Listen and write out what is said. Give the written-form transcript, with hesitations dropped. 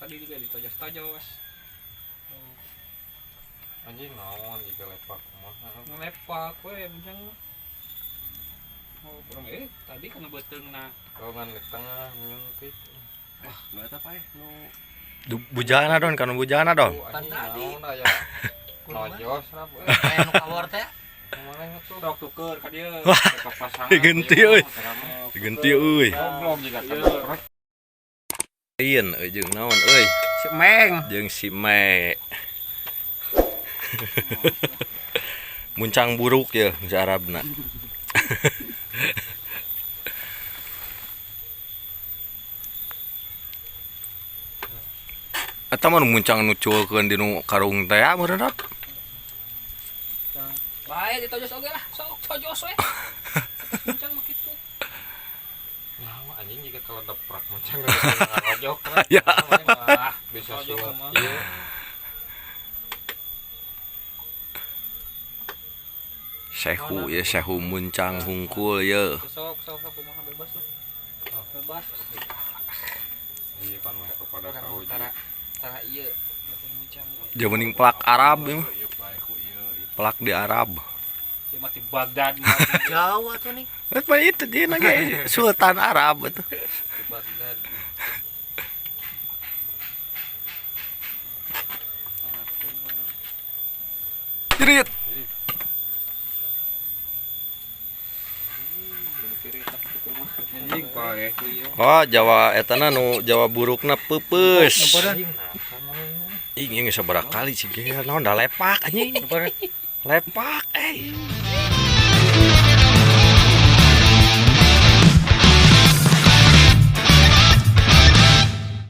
Tadi juga ditojos-tojos. Anjing naon jika lepak kumaha. Ngelepak we muncang mah. Oh, kurang tadi kana beuteungna. Kalau ngan di tengah nyuntik. Wah, nu eta paeh nu Bujana don, kanu bujana don. Tuh, anjing Pan tadi. naon aya. Nojos rap. Aya nu kawor teh. Kumaha tuh? Sok tuker ka dieu. Wah, Pasangan. Digenti euy. Digenti euy. Goblok jika Iya. Lain euy jeung naon euy? Si Meng. Jeung si Me. Muncang buruk ya bahasa Arabna. Eta mah nu muncang nu cuekeun di nu karung teh meureun rap. Bae ditojos oge lah, sok tojos we. Muncang mah kitu. Nah, anjing jika kalau deprak muncang ngarojok. Ya. Wah, Bisa Tojok suat. mah. Iya. Sehu ya sehu muncang hungkul ya. Sok sok sok kumaha bebas lah. Bebas. Iya pan mah kepada kau. Tara tara ieu. Muncang. Dia mending pelak Arab ya mah. Ieu paeh ku ieu. Pelak di Arab. Dia mati Baghdad mah. Jawa tuh nih. Apa itu dia nage Sultan Arab itu. Di Baghdad. Jerit. Anjing paeh. Oh, Jawa etana nu Jawa burukna peupeus. Ih, ini sabaraha kali sih gel naon da lepak anjing. Lepak eh.